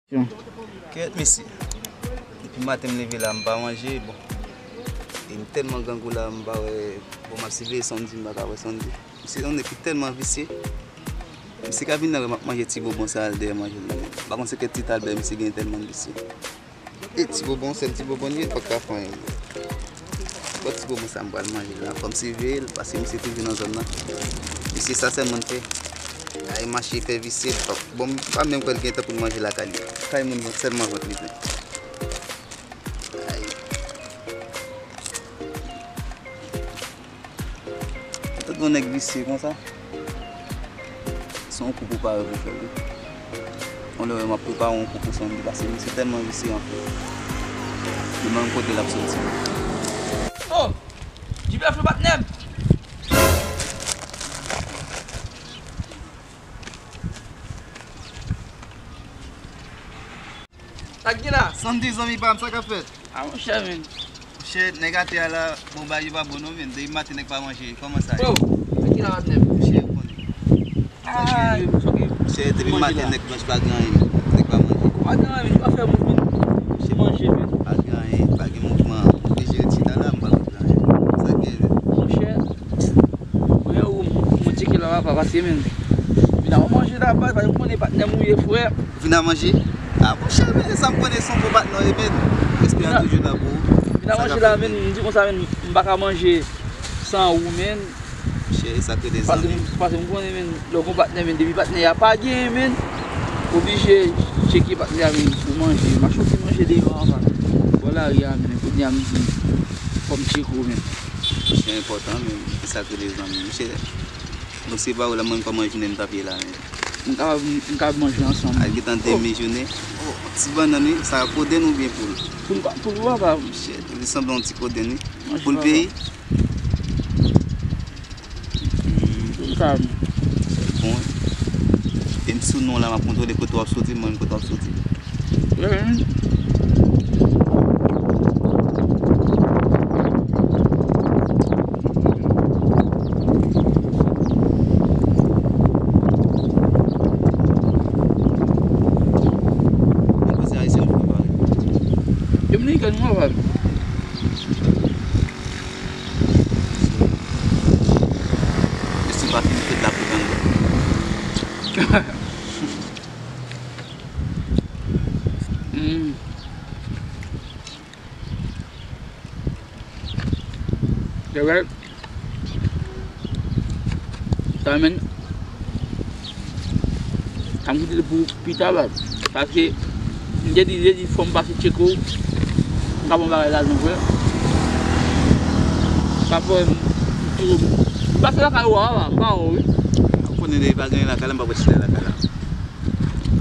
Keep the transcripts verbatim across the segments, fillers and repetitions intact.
Kèt, mesye. Depi maten m leve la, m pa manje, bon. E m tèlman grangou la, m pa wè, bon, m ap siveye Sandy, m pa ka wè Sandy. Misye se yon nèg ki tèlman visye. Misye ka vin nan rè m ap manje ti bonbon sa al dèyè manje l nan men. M pa konn se kèt ti talbè misye gen tèlman visye. E ti bonbon, sèl ti bonbon li ye, l pa ka fè anyen. Bon, ti bonbon sa m pral manje la, fò m siveye l, paske misye toujou nan zòn nan. Misye sa sèlman l fè. Ay mache fè visye, bon, m pa menm kwè l gen tan pou l manje lakay li. Kay moun sèlman vant li plen. Ay. Tout yon nèg visye konsa. Se yon kou pou pare pou fè l wi. Yon lè m ap prepare yon kou pou Sandy, paske misye tèlman visye anfen. Li menm kote l ap soti. Oh! Jipè fè patnè m! Sa k gen la? Sandy, zanmi pa m, sa k ap fèt? A monchè, men. Monchè, nèg atè a la, bon, bagay yo pa bon non, men. Depi maten nèg pa manje, kòman sa ye? Oh, sa k gen la, patnè m? Monchè, ou konnen. Ay, monchè, depi maten nèg blanch pa gen anyen, nèg pa manje. Pa gen anyen, men, pa fè mouvman. Monchè, manje, men. Pa gen anyen, pa gen mouvman. Oblije retire la, m pa gen anyen. Sa k gen, men? Monchè, mwen, ou, mwen tcheke la, papa, paske, men, vin a manje la, pa, pa, ou konnen patnè m ou ye, frè. Vin a manje? A, monchè, men, sa m konnen se yon bon patnè w ye, men. Respè a toujou la pou ou. Vin a manje la, men, m di konsa, men, m pa ka manje san ou, men. Monchè, e sa k rele zanmi. Paske m konnen, men, lè w gon patnè, men, depi patnè a pa genyen, men, oblije tcheke patnè a, men, pou manje. M achte yon ti manje deyò anba bò lari a, men, kounye a m di, fò m tcheke w, men. Monchè, enpòtan, men, e sa k rele zanmi. Monchè, bon, se pa ou la, mwen, kòman jounen m t ap ye la, men. M kapab, m kapab manje ansanm. Al gentan demi jounen. Oh, ti bannann, wi. Sa kodenn oubyen poul? Poul pa, poul papa. Monchè, li sanble yon ti kodenn, wi. Poul peyi? Poul sa, wi. Bon. E m sou non la, m ap kontwole kote w ap soti, mwen menm kote w ap soti. Wi, wi. Dominiken, mwen, papa. Mesye pa fin fèt la pou vennde. Hmm. Se vre. Sa men. Sa m kite l pou pita, baz. Paske m te di, te di fò m pase tcheke w. M pa bon bagay lajan, frè. Pa fè m, m pase lakay ou a, pa ou, wi. Ou konnen depi pa gen lakay la, m pa pral chita lakay la.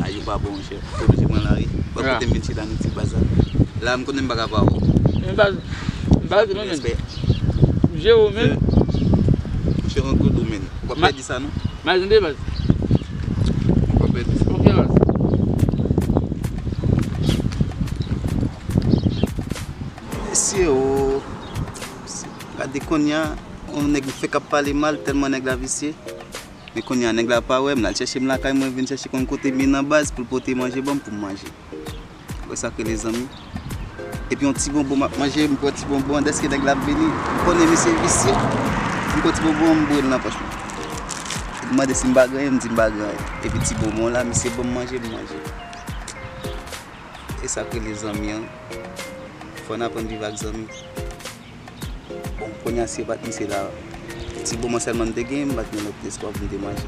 Ay, ou pa bon, monchè. Oblije pran lari. Bò kote m vin chita nan ti baz la. La, m konnen m pa ka pa ou. Men baz, m pa rete non, men. Respè. M jere w, men. Monchè, yon kou dou, men. Ou pa pèdi sa, non? M ale tande, baz. Ou pa pèdi sa. Ok, baz. Mesye, o. Gade kounye a, yon nèg m fèk ap pale mal, tèlman nèg la visye. Men kounye a, nèg la pa wè m, l al chèche m lakay mwen, vin chèche konn kote m ye nan baz pou l pote manje ban m pou m manje. Ou wè sa k rele zanmi? Epi yon ti bonbon m ap manje, m pran ti bonbon an, dèske nèg la ap vini, m konnen misye visye. M pran ti bonbon an, m boure l nan pòch mwen. Li mande si m pa gen anyen, m di m pa gen anyen. Epi ti bonbon la, misye ban m manje, m manje. E sa k rele zanmi an. Fò n aprann viv ak zanmi. Bon, kounye a si yo pa t misye la, ti bonbon sèlman m te gen, m pa t gen lòt espwa pou m te manje.